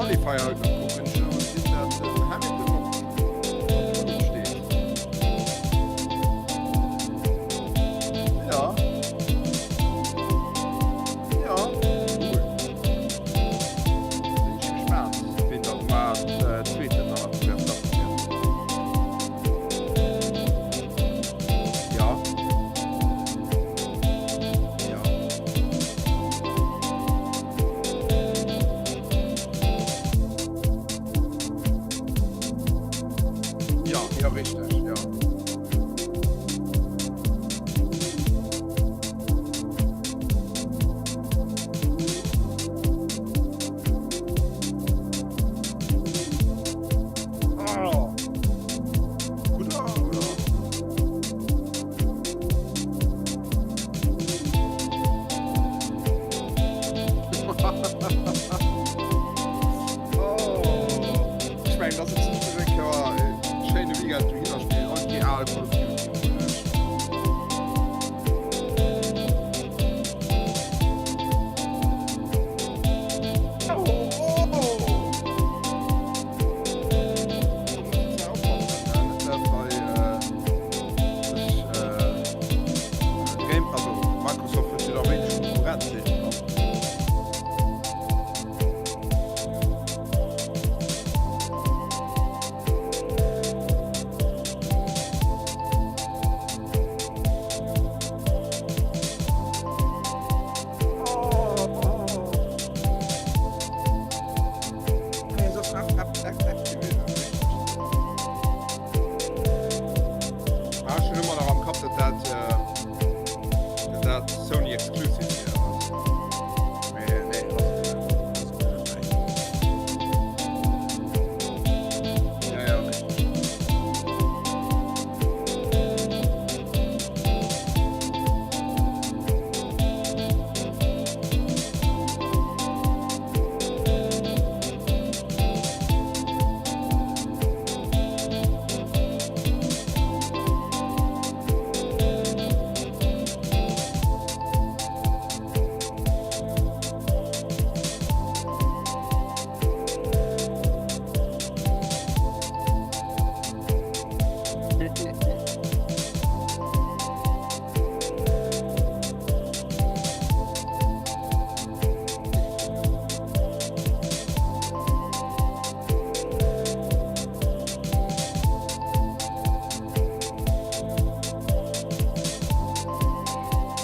Qualifier haut nach kucken. Ech hunn awer gesinn, dat den Hamilton op op Pole steet. Ja. Ja, cool. Sinn ech gespaant, ween dann mar Zweeten an der Verstappen gëtt. Ja. Ja. Ja, ja, richteg, ja. Oh. Guter, oder? Oh. Ech mengen, dat ass jetzt eng Kéier e schéine Weekend dohinner spillen an déi al Call of Duty holen ech. Oh, oh. Do muss een zwar oppassen, ne? Net dat hei sech Game, also Microsoft huet jo da wéineg Konkurrenz iergendwann. Ah, ech hunn ëmmer nach am Kapp, datt dat, datt dat Sony Exclusive wier. Mee nee, ass et net. Ass et net, nee. Ja, ja, okay.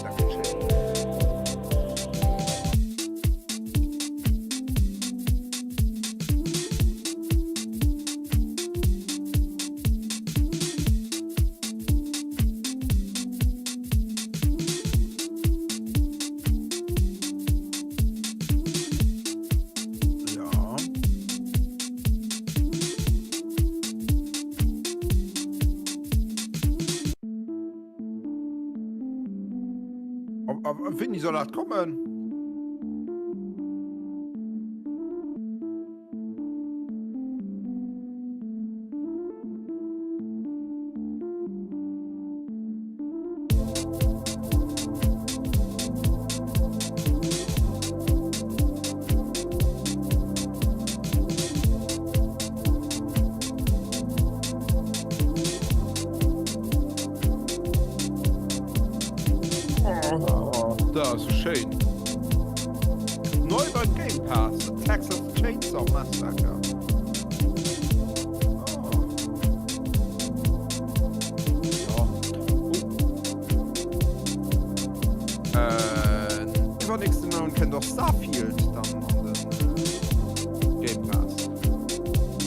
Dat gëtt schéin. Ja. A wéini soll dat kommen? Oh, dat ass schéin. Neu beim Game Pass, The Texas Chainsaw Massacre. Oh. Ja. Oh. Äh, iwwernächste Mount kënnt och Starfield dann an den äh, Game Pass.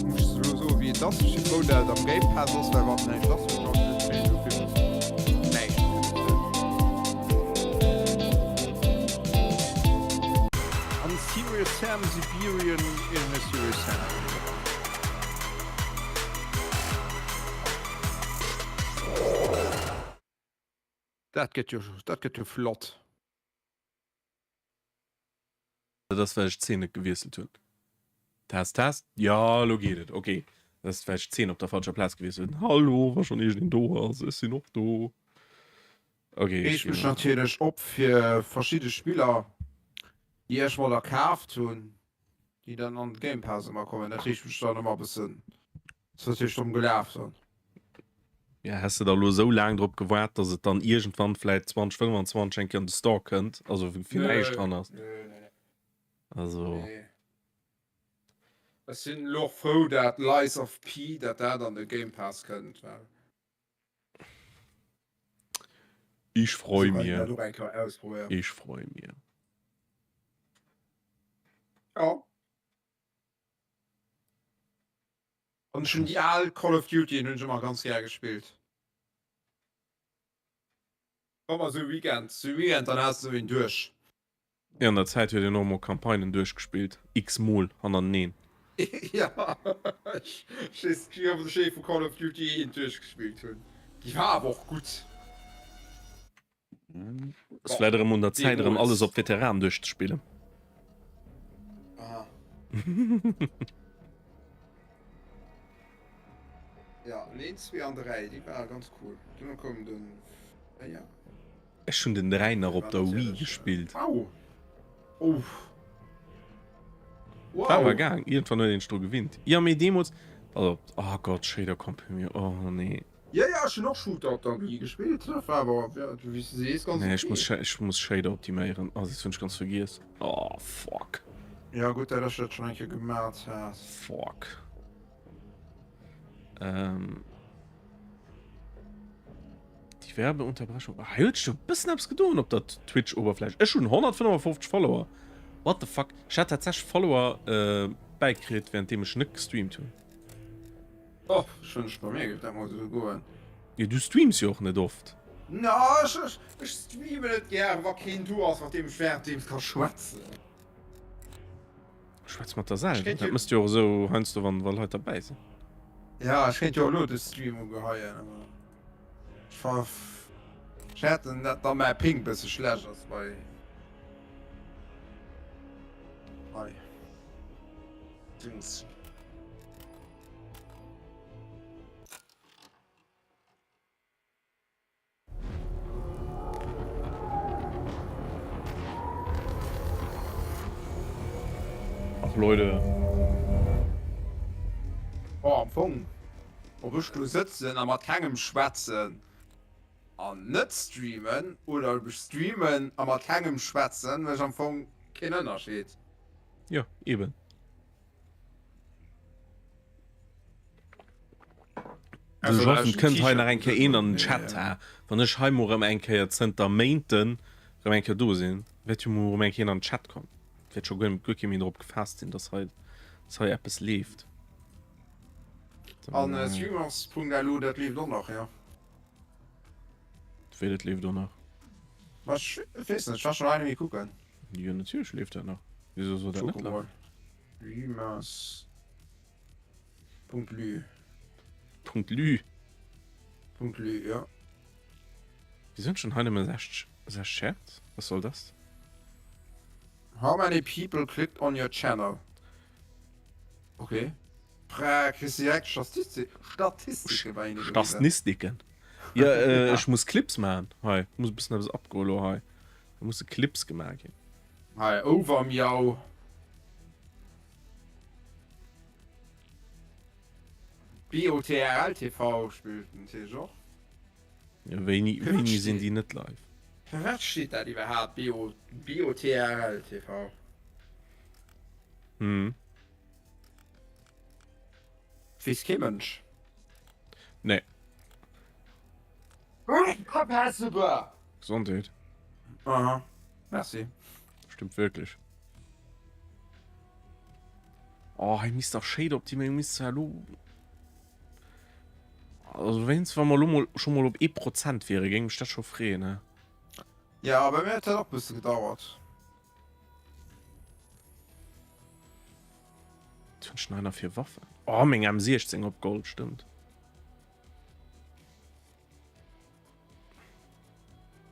Muss ech elo soen, wéi et ass. Ech si frou, dat et am Game Pass ass, well wann näischt ass, hunn ech och net méi esou vill näischt fir bezuelen. An Serious Sam Siberian, iergendee Serious Sam. Dat gëtt jo, dat gëtt jo flott. Dat ass well ech d'Zeen net gewiesselt hunn. Test test, jo elo geet et, ok. Dat ass well ech d'Zeen op der falscher Plaz gewiesselt hunn. Hallo, wa schonn iergendeen do ass, ech sinn och do. Ok, ech Reegt mech natierlech op fir verschidde Spiller, déi ech mol erkaaft hunn. Déi dann an de Game Pass ëmmer kommen. Dat reegt mech dann ëmmer e bëssen. Ass natierlech drëm gelaf dann. Ja, häss de da lo esou laang drop gewaart, dass et dann iergendwann vläit 2025 eng Kéier an de Store kënnt, also fir näischt dran ass? Nö, nö, nö. Also. Nee. Ech sinn elo och frou, dat Lies of P, dat dat an de Game Pass kënnt, well. Ich freu mir. Ich freu mir. Ja. An ech hunn déi al Call of Duty hunn ech ëmmer ganz gär gespillt. Komm mer sou Weekend, sou Weekend dann has de sou een duerch. Jo, an der Zäit huet een och mol Campagnen duerchgespillt, x-mol hannerteneen. Jo, ech weess net wéi oft ech ee vu Call of Duty eent duerchgespillt hunn. Déi war awer och gutt. Ass vläit erëm un der Zäit erëm alles op Veteran duerchzespillen. Aha. Ja, den 1, 2 an 3, déi ware ganz cool. Duerno koum den 4. Ech hunn den 3 nach op der Wii gespillt. Au! Oh! Wow! War awer gaang, iergendwann huet een sech dru gewinnt. Jo, mee deemools, also, oh Gott, Shader Comprimé, oh nee. Jo jo ech hun och Shooter op der Wii gespillt, dat war awer wéi s de sees ganz Nee ech muss ech muss Shader optiméieren, oh dat hun ech ganz vergiess, oh fuck. Jo gutt dat ech dat schon eng Kéier gemat hat. Fuck. Ähm. Die Werbeunterbrechung. Ah, hei huet sech jo e bëssen eppes gedoen op der Twitch-Oberfläch. Ech hunn 155 Follower. What the fuck? Ech hat tatsächlech Follower äh, bäikritt, währenddeem ech net gestreamt hunn. Och, ech wënscht bei mir géif dat mol esou goen. Jo, du streams jo och net oft. Na, ech, ech, ech streamen net gären, wa keen do ass, mat deem ech währenddeems ka schwätzen. Schwätz mat der selwer. Dat mëss du jo och esou heiansdo, wann, wa Leit derbäi sinn. Ja, ech kéint jo och elo de Stream ugeheien, awer ech ver, ech fäerten, dat da mäi Ping bësse schlecht ass bei hei Dings. Ach Leute. Oh, am Fong, ob ech do sëtzen a mat kengem schwätzen an net streamen oder ob ech streamen a mat kengem schwätzen, mécht am Fong keen Ënnerscheed. Jo, eben. Also ech hoffen, et kënnt hei nach eng Kéier een an den Chat. Ha. Wann ech hei mol erëm eng Kéier zënter Méinten erëm eng Kéier do sinn, wäert jo mol erëm eng Kéier een an den Chat kommen. Et wäert scho guer, guer kee méi drop gefaasst sinn, dass hei, dass hei eppes leeft. An streamers.lu, dat leeft och nach, jo? Wéi, dat leeft och nach? Ma ech weess net, ech war scho laang net méi kucken. Jo, natierlech leeft dat nach. Wisou soll dat net lafen? Streamers. Punkt lü. Punkt lü. Punkt lü, ja. Wieso hunn schon hei nëmme 60 6 Shares? Was soll das? How many people clicked on your channel? Okay. Fra, kriss direkt Statistik, Statistike bei hinne gewisen. Stastnistiken. Ja, äh, ech muss Clips maachen. Hei, muss e bëssen eppes abgoen lo hei. Da musse Clips gemaach ginn. Hei, Overmiau. BOTRL TV spillt natierlech och. Ja, wéini, wéini sinn déi net live? Fir wat steet dat iwwerhaapt, BOTRL TV? Hm. Weess kee Mënsch. Nee. Gesondheet. Aha, merci. Stimmt wirklich. Oh, hei misst dach Shader Optimierung misst zwar lo. Also wéinst wa mer lo mol schon mol op 1% wiere, géing mech dat scho freeën, ne? Ja, bei mir huet dat och bësse gedauert. Was hunn ech denn hei nach fir Waffen? Oh, meng M16 op Gold, stëmmt.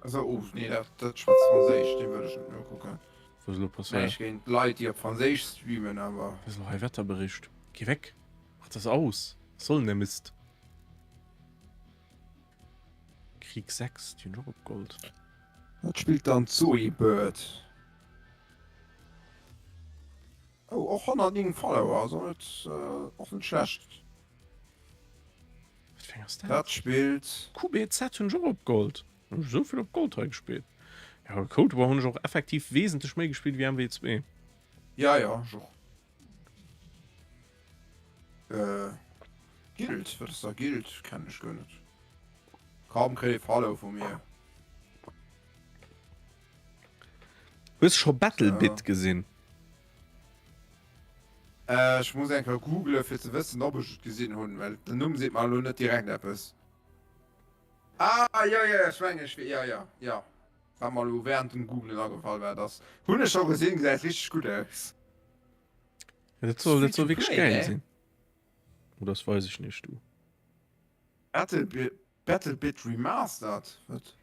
Also, oh, nee, dat, dat schwätzt Franséisch, dee wëll ech net nokucken. Was elo passéiert? Näischt géint Leit, déi op Franséisch streamen, awer. Was elo hei Wetterbericht? Geh weg! Mach das aus! Was soll denn der Mist? Krieg 6, déi hunn ech och op Gold. Dat spillt dann d'Zoe Bird. Oh, och 109 Follower, also net, och net schlecht. Wat fir eng ass dat? Dat spillt. QBZ hunn ech och op Gold. Hunn ech esou vill op Gold hei gespillt? Jo, Cold War hunn ech och effektiv wesentlech méi gespillt wéi MW2. Ja, ja, ech och. Äh, Guild, wat ass da Guild? Kennen ech guer net. Kaum kritt ee Follow vu mir. Hues scho Battlebit gesinn? Ech muss eng Kéier googlen fir ze wëssen ob ech et gesinn hunn, well den Numm seet mer elo net direkt eppes. Ah jo jo ech mengen ech jo jo jo wat mer elo während dem googlen agefall war dass hunn ech scho gesinn, gesäit richteg gutt aus. Ja, dat soll dat soll wierklech gäil sinn. Oh das weiß ich nicht du. Battlebit Battlebit Remastered wat?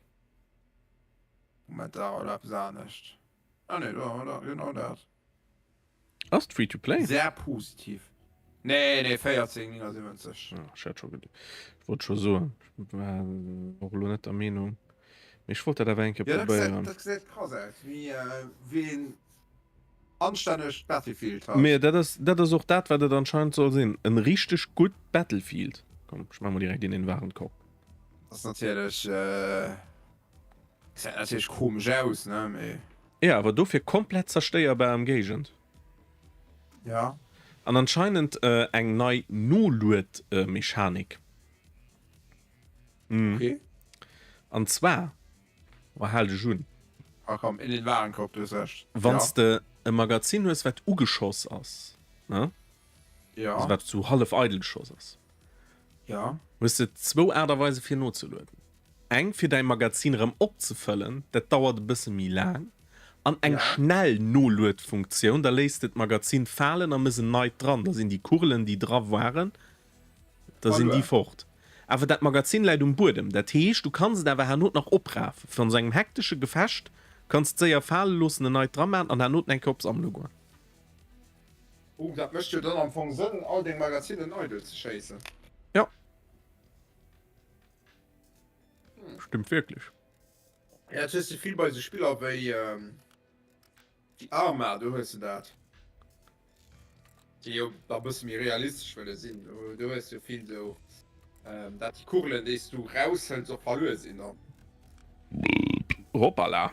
Moment da oder eppes anescht? Ah nee do da genau dat. Ass et free to play? Sehr positiv. Nee nee 14,79. Ah, ech hat scho ged ech wollt scho soen, ech war och elo net der Meenung, mee ech wollt dat awer eng Kéier Ja dat gesäit probéieren. dat gesäit krass aus wéi wéi een anstännegt Battlefield hat. Mee dat ass dat ass och dat wat et anscheinend soll sinn, en richteg gutt Battlefield. Komm ech maache mol direkt een in den Warenkorb. Ass natierlech Gesäit natierlech komesch aus, ne, mee. Jo, awer dofir komplett zerstéierbar Emgéigend. Ja. An anscheinend eng nei Noluedmechanik. Okay. An zwar, oh, hal dech un. Ah komm, in den Warenkorb, du hues Recht. Wann s de e Magazin hues, wat ugeschoss ass, ne? Ja. Also wat sou hallef eidel geschoss ass. Ja. Hues de zwou Aart a Weise fir nozelueden. Eng fir däi Magazin erëm opzefëllen, dat dauert e bësse méi laang, an eng schnell Noluedfunktioun, da léiss de d'Magazin falen a mëss en neit dran, da sinn déi Kugelen déi dra waren, da sinn déi fort. Awer dat Magazin läit um Buedem, dat heescht du kanns et awer herno nach oprafen. An esou engem hektesche Gefecht kanns et séier fale loossen, en neit dra maachen an herno eng Kéier opsammele goen. Oh, dat mécht jo dann am Fong Sënn, all deng Magazinen eidel ze schéissen. Jo. Stimmt wierklech. Ja, dat hues de vill bei sou Spiller wéi wéi Arma, do hues de dat. Déi jo da bësse méi realistesch wëlle sinn. Do, do hues de jo vill sou, dat déi Kugelen, déi s du raushëls, och verluer sinn dann. Hoppala.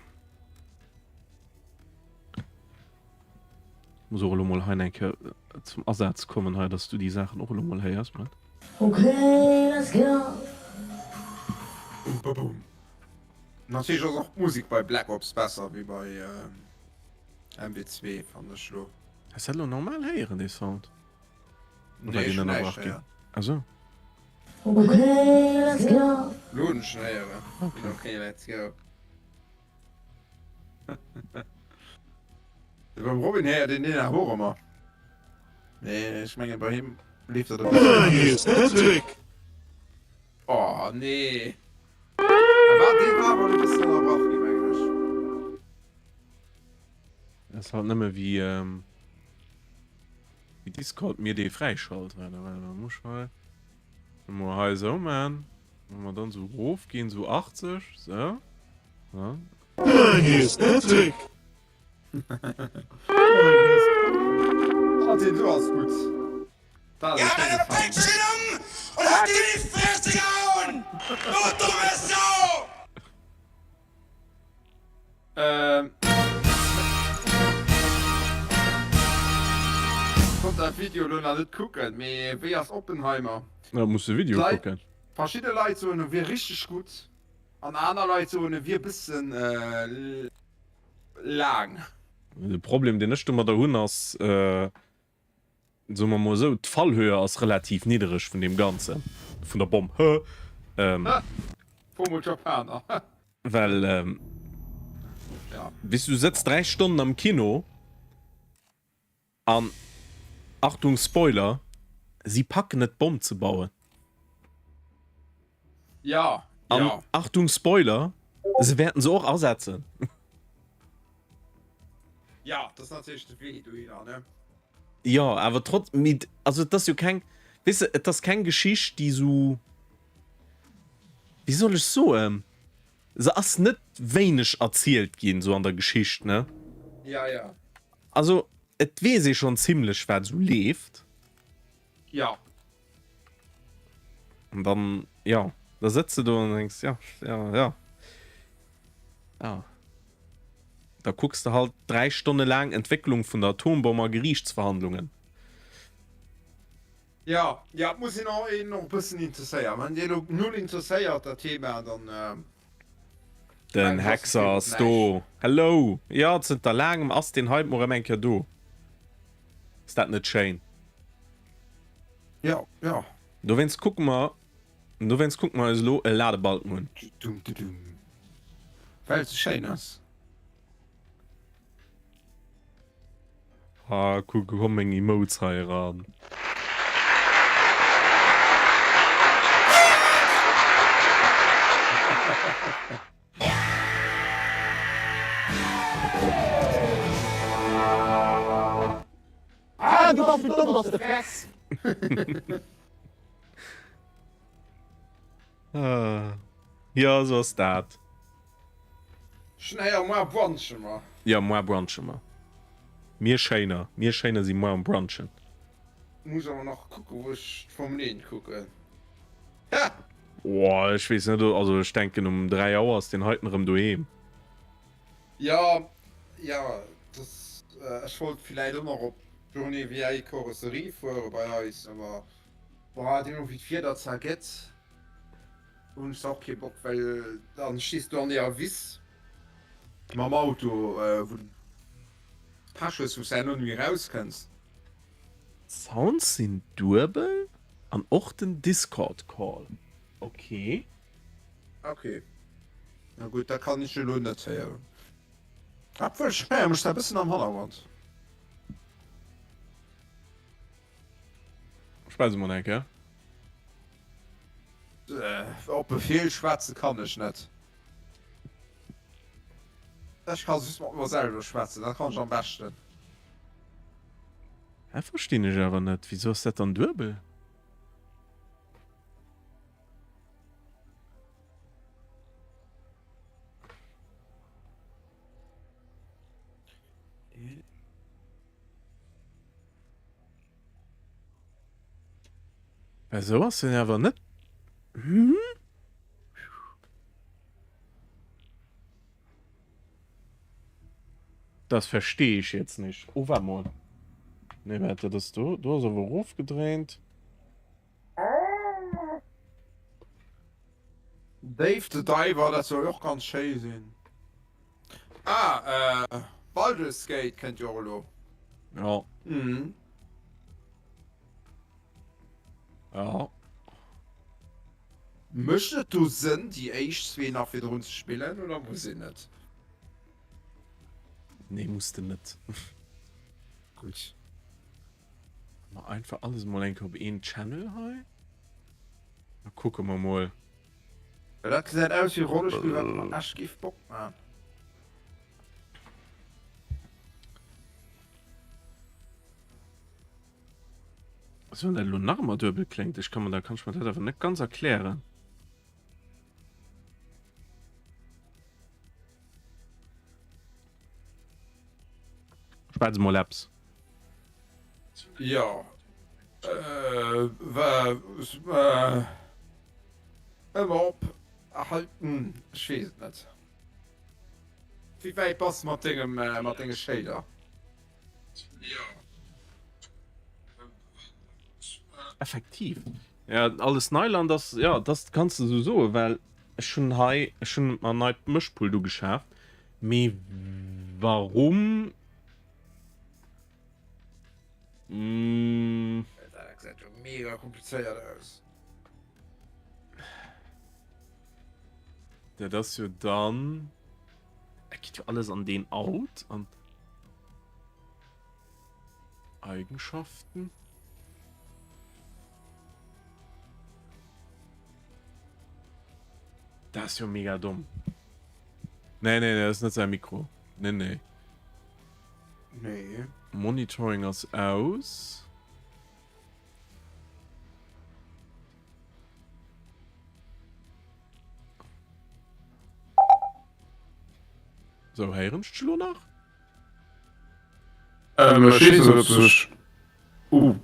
Muss och elo mol hei eng Kéier zum Asaz kommen hei, dass du déi Saachen och elo mol héiers. Moment. Ok, let's go! Boom ba boom. Natierlech ass och d'Musek bei Black Ops besser wéi bei MW2 fannen ech lo. Has dat elo normal héieren dee Sound? Oder war deen ënnerbrach ginn? Ah sou. Ok, let's go! Lo hunn ech en héieren. Ok, let's go. Beim Robin héiert een deen awer och ëmmer. Mee ech mengen bei him leeft dat e bëssen. Oh nee. War dee war awer e bëssen ënnerbrach ginn, mengen ech. Ass halt nëmme wéi wéi Discord mir dee fräischalt. Warte, warte, muss hei. Mol hei esou man. Wenn wir dann so rof gehen, so 80, so. Ja. Patrick! Oh, den du ass gutt. Dat ass e schéine Sound. Und hab dir in die Fresse gehauen! Du dumme Sau! Ähm. Konnt dat Video elo nach net kucken, mee wéi ass Oppenheimer? Da muss de Video D'Leit, kucken. verschidde Leit soen e wier richteg gutt an aner Leit soen e wier bëssen laang. De Problem deen ech domadder hunn ass, soe mer mol esou, d'Fallhöhe ass relativ niddereg vun deem Ganzen, vun der Bomm, hë. Fro mol d'Japaner. Well, weess du, du sëtz 3 Stonnen am Kino an, Achtung Spoiler, si packen et d'Bomm ze bauen. Ja, An, ja. Achtung Spoiler, se wäerten se och asetzen. Ja, dat ass natierlech de Wee dohinner, ne? Jo, awer trotz, mee also et ass jo keng, weess de, et ass keng Geschicht, déi esou, wéi soll ech soen, se ass net wéineg erzielt ginn esou an der Geschicht, ne? Ja, ja. Also. Et weess ee schonn zimlech wat esou leeft. Ja. An dann, jo, da sëtz de do an denks, ja, ja, ja. Ja. Da kucks de halt 3 Stonne laang Entwécklung vun der Atombomm a Geriichtsverhandlungen. Ja, ja, et muss een och een och e bëssen interesséieren. Wann dir elo null interesséiert dat Thema, dann. Den Hexer ass do. Hello! Jo, zënter laangem ass deen hei mol rëm eng Kéier do. Ass dat net schéin? Jo, jo. Dowéinst kucke mer, dowéinst kucke mer eis elo e Ladebalken un. Well se schéin ass. Ah, kuck, komm meng Emotes hei eran. Ah, du bass sou domm, dass de fress! Ah, jo, sou ass dat. Schneier, moar brunche mer. Jo, moar brunche mer. Mir Schéiner, mir Schéiner si moar um Brunchen. Muss awer nach kucken, wou ech d'Formel 1 kucken. Ha! Oh, ech weess net, also ech denken um 3 Auer ass deen heiten erëm doheem. Jo, jo, dass, ech wollt villäit och nach op d'Journée Vieille Carrosserie fuere bei eis, awer boah, deemno wéi d'Wieder zwar gëtt. Hunn ech och kee Bock, well dann stees du an deeër Wiss mam Auto, wou du Pech hues, wou s herno net méi erauskënns. D'Sounds sinn duebel an och den Discord Call ok. Ok, na gutt, dat kann ech elo net héieren, obwuel ech héiere mech da e bëssen am Hannergrond. Schwätz emol eng Kéier. Op Befehl schwätze kann ech net. Ech ka just mat mer selwer schwätzen, dat kann ech am beschten. Dat verstinn ech awer net. Wisou ass dat dann duebel? Well sou ass en awer net. Hm? Das verstehe ich jetzt nicht. Oh, warte mal. Ne, warte, das do, do ass awer erofgedréint. Dave the Diver, dat soll och ganz schéi sinn. Ah, äh, Baldur's Gate kënnt jo och elo. Ja. Mhm. Ja. Mécht et do Sënn, déi éischt zwee nach virdrun ze spillen, oder muss een net? Nee, muss de net. Gutt. Mal einfach alles mol eng Kéier op een Channel hei. Da kucke mer mol. Well dat gesäit aus wéi e Rollespill wat mer echt géif Bock man. Also wann dat elo nach ëmmer duebel kléngt, ech kann mer da kann ech mer dat awer net ganz erklären. Schwätz mol eppes. Jo, äh, ëmmer op erhalten, ech weess et net. Wéi wäit bass de mat dengem, mat denge Shader? Effektiv. Ja, alles Neiland ass, ja, das kanns de sou soen, well ech hunn hei, ech hunn mer neit Mëschpult ugeschaaft, mee warum? Mm. Dat gesäit jo mega komplizéiert aus. Dat ass jo dann, dat geet jo alles an deen Out an Eigenschaften. Dat ass jo mega domm. Nee, nee, nee, dat ass net säi Mikro. Nee, nee. Nee. Monitoring ass aus. So, héieren ech dech elo nach? Ech weess net ob sech uh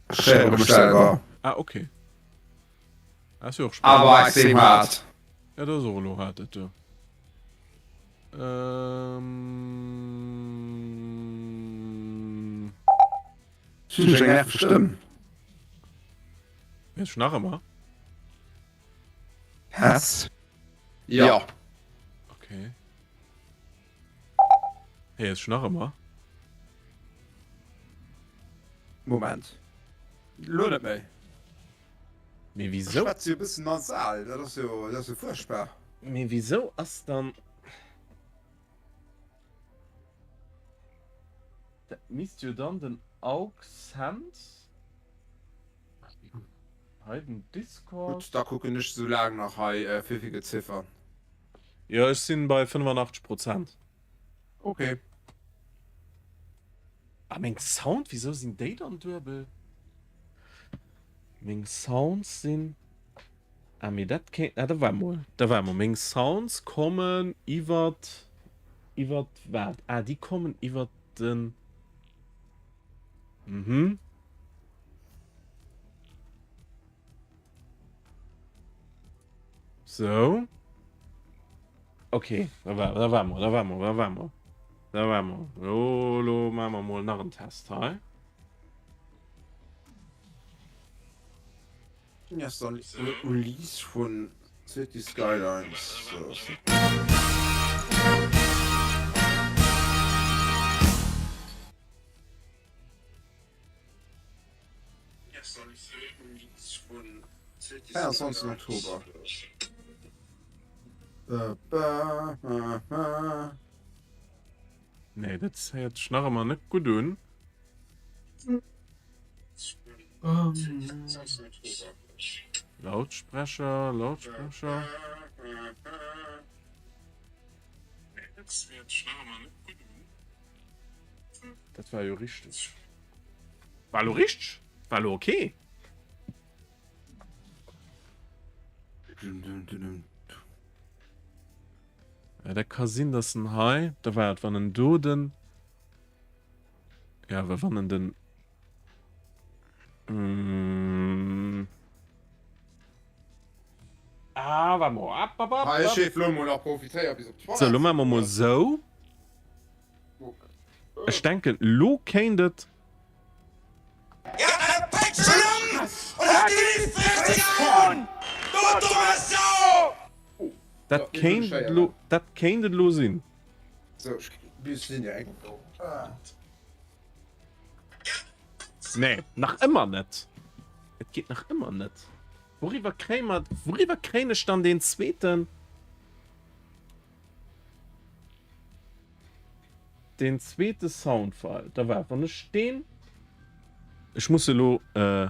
ech héiere mech selwer. Ah ok. Ass jo och spannend. Awer extrem haart. Ja dat ass och elo haart dat do. Ähm. Hunn ech eng nerveg Stëmm? Héiers du nach ëmmer? Test? Jo. Okay. Héiers du nach ëmmer? Moment. Lo net méi. Mee wisou? Ech schwätze jo e bëssen nasal, dat ass jo, dat ass jo fuerchtbar. Mee wisou ass dann. Dat misst jo dann den Aux Send. Hei den Discord. Gutt, da kucken ech sou laang nach hei wéivill Geziffer. Jo ech sinn bei 85 Prozent. Ok. Ah meng Sound, wisou sinn déi dann duebel? Meng Sounds sinn, ah mee dat kéint, ah da war mol, da war mol, meng Sounds kommen iwwert, iwwert wat? Ah déi kommen iwwert den, mhm. Sou. Okay, da war, da war mer, da war mer, da war mer. Da war mer. Lo, lo maache mer mol nach en Test hei. Wéini ass dann Release vun City Skylines? 24 Oktober. Nee, dat héiert sech nach ëmmer net gutt un. Lautsprecher, Lautsprecher. Dat war jo richteg. War lo richteg? War lo okay? Ja, dat ka sinn, dass en hei, da war et, wann en do den, ja, wa wann en den, mm, ah, warte mal, ab, ab, ab, Ah, ech ab. géif lo mol nach profitéieren bis op d'Toilette So, lo maache mer mol ze goen. sou. Ech denken, lo kéint et. Dat kéint et lo, dat kéint et lo sinn. Nee, nach ëmmer net. Et geet nach ëmmer net. Wouriwwer kréie mer, wouriwwer kréien ech dann deen zweeten? Deen zweete Soundfile, da waart, wann ech deen, ech muss elo, äh,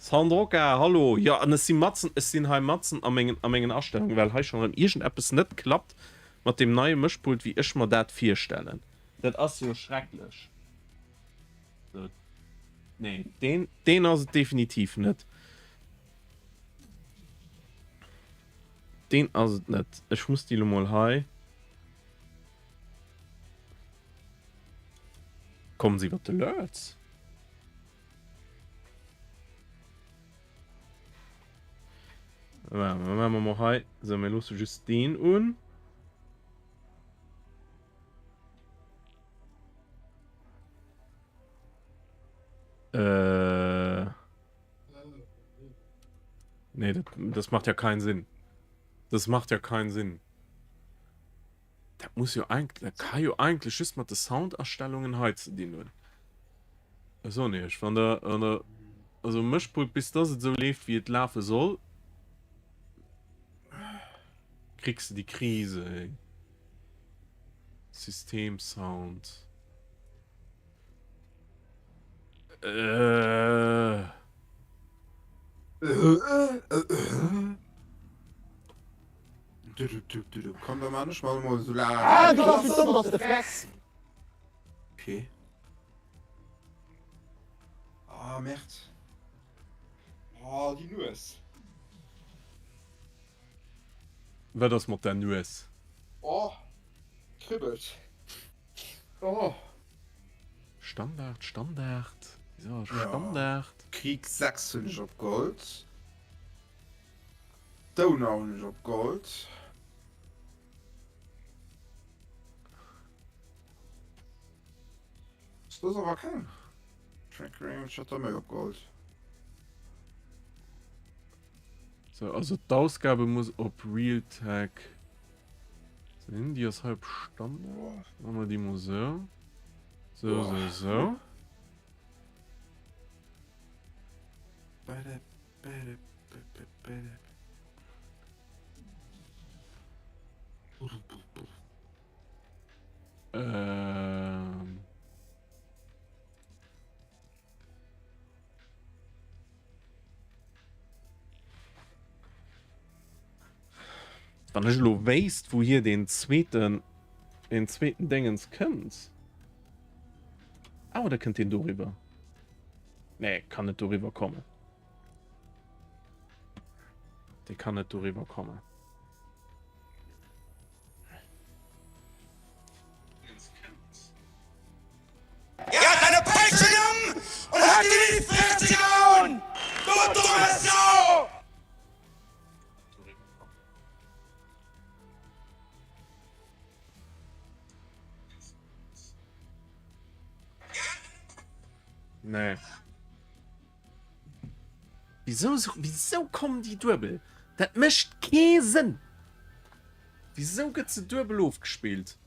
Sandroka, hallo, jo, an ech si matzen, ech sinn hei matzen a mengen, a mengen Astellungen, well hei schonn erëm iergendeppes net klappt mat deem neie Mëschpult, wéi ech mer dat virstellen. Dat ass jo schrecklech. Sou, nee, deen, deen ass et definitiv net. Deen ass et net. Ech muss déi lo mol hei. Kommen se iwwer d'Alerts? Mä maache mer mol hei. Sou, mir loosse just deen un. Äh. Nee, das, das macht ja keinen Sinn. Das macht ja keinen Sinn. Dat muss jo eigentlich, dat kann jo eigentlich just mat de Soundastellungen hei ze dinn hunn. Ech soen iech, wann der, wann der, also Mëschpult, bis dass et esou leeft, wéi et lafe soll, kriegst du déi Krise, ey. Systemsound. Äh. Komm, da man ech mal mol so laang. Ah, du bass dumm, bass de Flex. Okay. Ah, merde. Oh, déi Nues. Wat ass mat der Nues? Oh. kribbelt. Oh. Standard, Standard. Wieso Standard? Ja. Krieg 6 hunn ech op Gold. Donau hunn ech op Gold. Ass das awer keng Track Range, hat der méi op Gold. So, also d'Ausgabe muss op Realtek sinn. Déi ass hei op Standard. Machen wir déi mol sou. Sou, sou, sou. Ähm. Wann ech elo wéisst, wouhier deen zweeten, deen zweeten Déngens kënnt. Ah, oder kënnt deen doriwwer? Nee, kann net doriwwer kommen. Dee kann net doriwwer kommen. Er hat eine Peitsche genommen und hat ihm in die Fresse gehauen! Du dumme Sau! Nee. Wieso, wieso kommen déi duebel? Dat mécht kee Sënn! Wieso gëtt se duebel ofgespillt?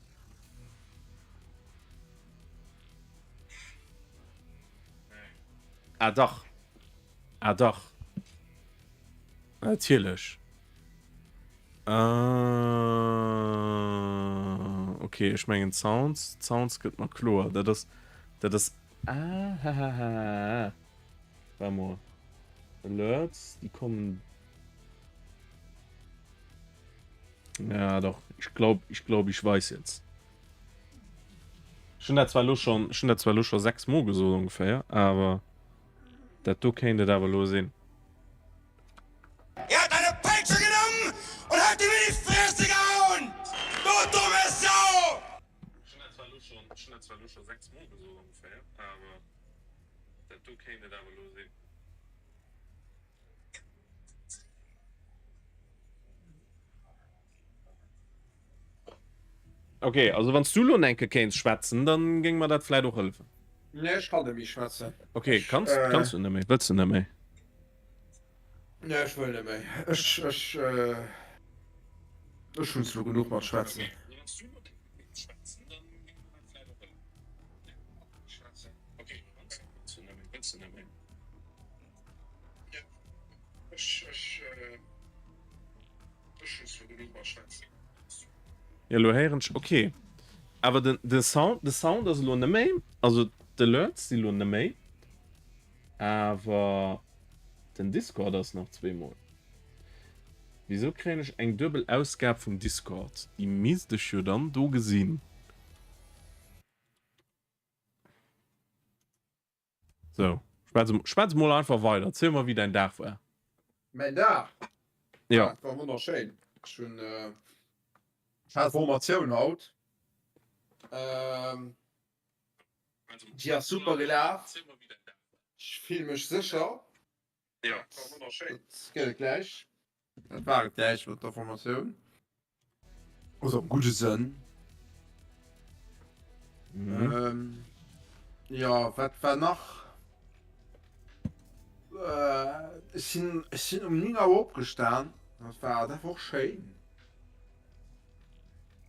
Ah dach. Ah dach. Natierlech. Ah, okay, ech mengen d'Sounds, d'Sounds gëtt mer kloer. Dat ass, dat ass, ah, hahaha. Warte mal. Alerts, déi kommen. Ja, doch. Ich glaube, ich glaube, ich weiß jetzt. Ech hunn dat zwar elo schon, ech hunn dat zwar elo scho 6 Mol gesot ongeféier, awer dat do kéint et awer elo sinn. Er hat eine Peitsche genommen und hat ihm in die Fresse gehauen! Du dumme Sau! Ech hunn dat zwar elo schon, ech hunn dat zwar elo scho 6 Mol gesot ongeféier, awer dat do kéint et awer elo sinn. Ok, also wann s du elo enke kéints schwätzen, dann géing mer dat vläit och hëllefen. Nee, ech kann net méi schwätzen. Ok, kanns, kanns du net méi? Wëlls du net méi? Nee, ech wëll net méi. Ech, ech, ech hunn elo genuch mat schwätzen. Jo elo héieren ech ok awer den de Sound de Sound ass elo net méi also d'Alerts si elo net méi awer den Discord ass nach zweemol. Wisou kréien ech eng duebel Ausgab vum Discord? Déi misst ech jo dann do gesinn. So, schwätz, schwätz mol einfach weider. Erziel mer, wéi däin Dag war. Mäin Dag? Ja. Ah, war wonnerschéin. Ech hunn, äh, ech hat Formatioun haut. Ähm, déi ass super gelaf. Ech fill mech sécher. Ja, war wonnerschéin. Dat gëtt et gläich. Dat war et gläich mat der Formatioun. Also am gudde Sënn. Mhm. Ähm, ja, wat war nach? Äh, ech sinn, ech sinn um 9 Auer opgestan. Dat war, dat war och schéin.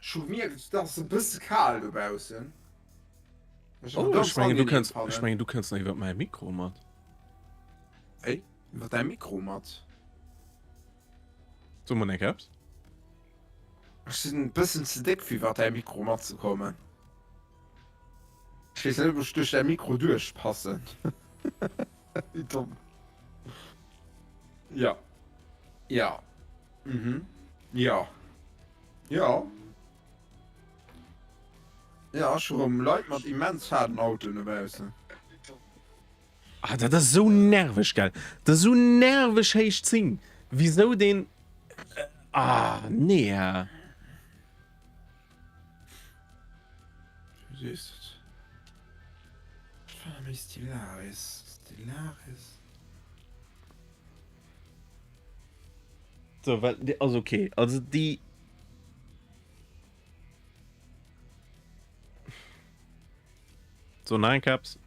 Ech hu gemierkt, et ass e bësse kal dobaussen. Ech Oh, ganz ech mengen, du angenehm kënns, ech fannen. mengen, du kënns nach iwwer mäi Mikro mat. Wéi? Iwwer däi Mikro mat? So mol eng Kéier eppes. Ech sinn e bëssen ze déck fir iwwer däi Mikro matzekommen. Ech weess net ob ech duerch däi Mikro duerchpassen. Wéi domm. Ja. Ja. Mhm. Ja. Ja. Ja, ech hu rëm Leit mat immens faden Autoen dobaussen. Ah, dat ass esou nerveg, gell? Dat ass esou nerveg héich 10. Wisou deen. Ah, nee. Du sees et. Ech war méi Stellaris. Stellaris. So, well, also okay, also déi. So, nein, Caps.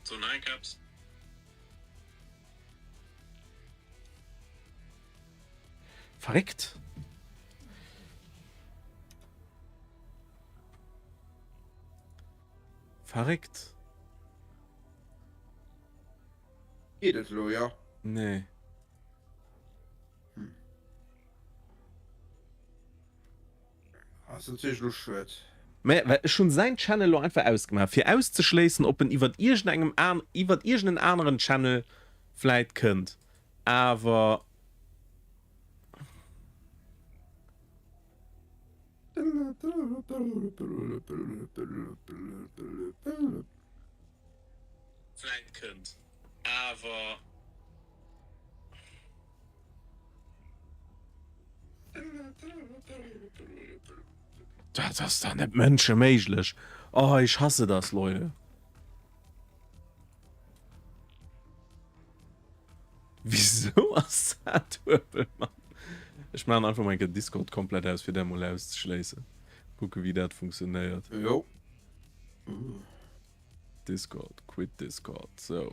So, nein, Caps. Verreckt. Verreckt. Geet et elo, jo? Nee. Hm. Ass natierlech elo schued. Mä well ech hunn säin Channel elo einfach ausgemaach fir auszeschléissen ob en iwwert iergendengem an iwwert iergenden aneren Channel vläit kënnt. Awer. Vläit kënnt. Awer. Dat ass dach net mënscheméiglech. Oh, ich hasse das, Leute. Wieso ass dat duebel, Mann? Ech maachen einfach mol eng Kéier Discord komplett aus, fir dat mol auszeschléissen. Kucke wéi dat funktionéiert. Jo. Discord, quit Discord, sou.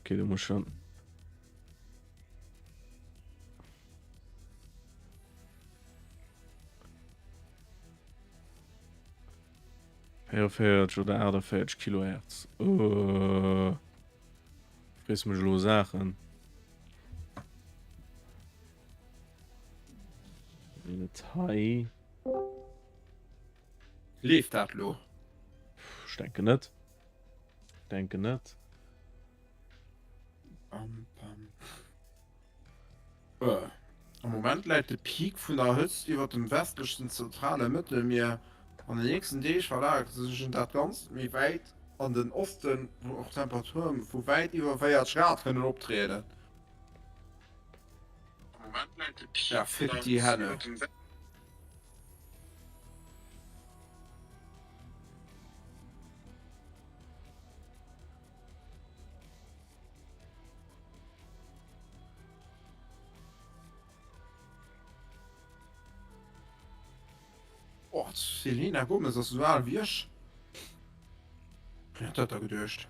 Okay, du musst schon. Vierundvierzeg oder 48 Kilohertz. Uh. Frees mech elo Saachen. Net hei. Leeft dat lo? Ech denken net. Denken net. Bam, bam. Äh. Am Moment läit de Peak vun der Hëtzt iwwert dem westlechen zentrale Mëttelmier. An de nächsten Deeg verlagert sech dat Ganzt méi wäit an den Osten, wou och Temperature vu wäit iwwer 40 Grad kënnen optrieden. Ja, fick déi Henne. Och d'Selena Gomez ass esou al wéi ech. Wien hätt dat da geduecht?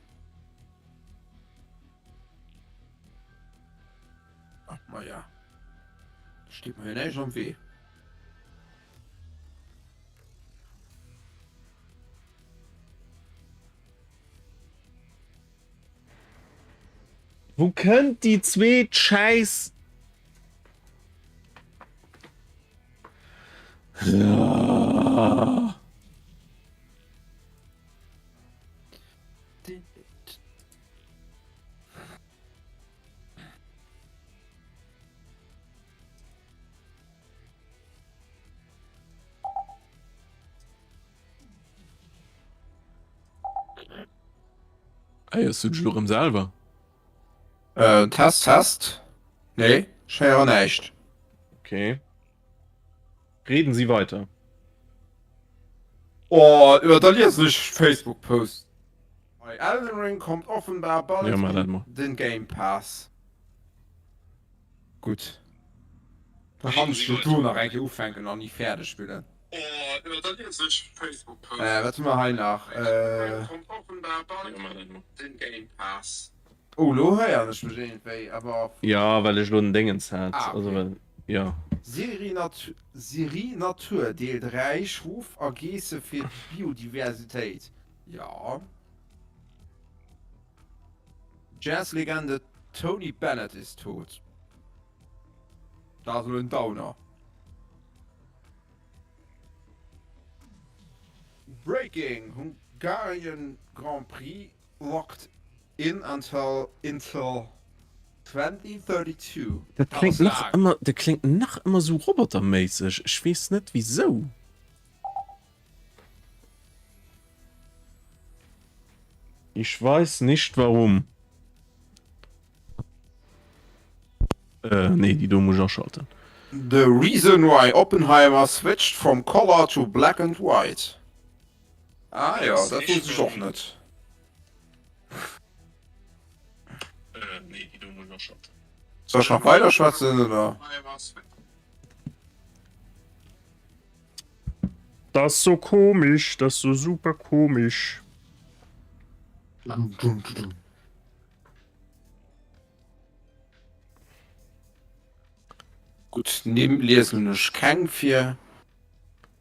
Ach, maja. Da steet mer jo näischt am Wee. Wou kënnt déi zweet Schäiss? Héiers du dech elo rëm selwer? Äh, Test, Test. Nee, ech héieren näischt. Okay. Reden Sie weiter. Oh, jo, da liesen ech Facebook-Post. Bei Elden Ring kommt offenbar bald Ja, mach dat mol. den Game Pass. Gutt. Da kann ech jo do nach eng Kéier ufänken an ni fäerdeg spillen. Äh, wat hu mer hei nach? Äh. Oh, lo héieren ech mech iergendwéi, awer. Ja, well ech lo den Déngens hat. Ah, Also okay. well, ja. Serie Natur, Serie Natur deelt Räich Schof a Geesse fir d'Biodiversitéit. Ja. Jazz-Legende Tony Bennett ist tot. Dat ass elo en Downer. Breaking, Hungarian Grand Prix lockt. In until until 2032. Dat kléngt nach ëmmer, dat kléngt nach ëmmer sou roboterméisseg. Ech weess net wisou. Ich weiß nicht warum. Äh, nee, déi do muss ech aschalten. The reason why Oppenheimer switched from color to black and white. Ah jo, dat wosst ech och net. Soll ech nach weider schwätzen oder? Das ist so komisch, das ist so super komisch. Gutt, Nimm liesen ech keng vir.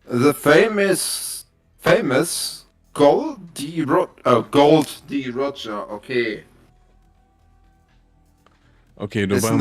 The famous famous Gol D. Ro oh Gold D. Roger, okay. Okay, do Is war known.